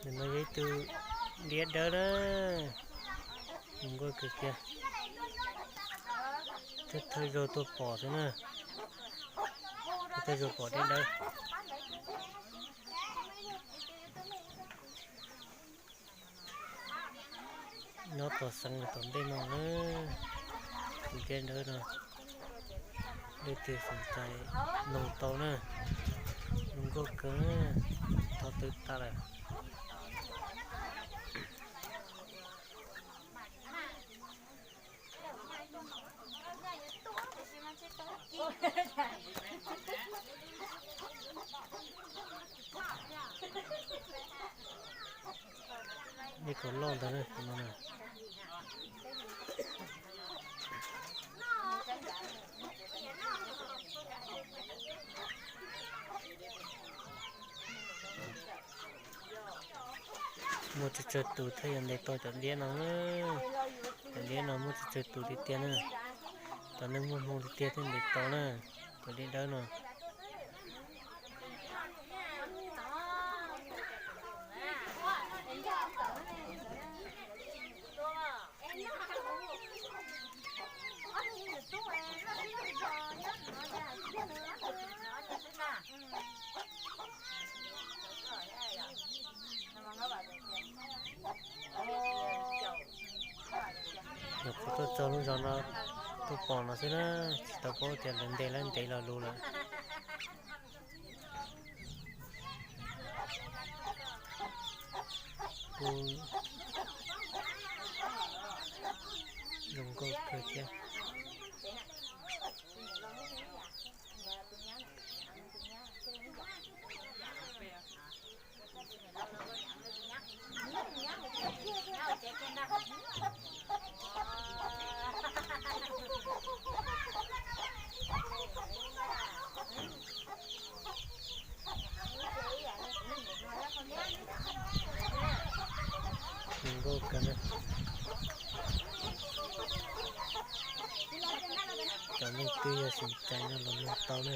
Tus no yog ib tug diab dawb na, zoo nkauj kawg kiag. Thawj thawj zaug tuaj pom xwb na, thawj thawj zaug pom diab dawb. Nyob tom xeev tom ntej no na, tus diab dawb no, leej twg xom cais noog tau na, zoo nkauj kawg, thov twv tas lawm. Dej kaus loj ntawd na, tus no na. Muaj tsawg tsawg tus thiaj yuav ntes tau cov diab no. Cov diab no muaj tsawg tsawg tus tiag tiag na. Cov neeg muaj hmoo tiag tiag thiaj ntes tau na, cov diab dawb no. Nyuam qhuav tuaj txog lub zos no, tuaj pom no xwb na, tsis tau paub tias lawv ntes lawv ntev lo lus lawm. Kuj zoo nkauj kawg thiab. Zoo nkauj kawg na. Cov neeg twb yog xom cais no los nug tau na.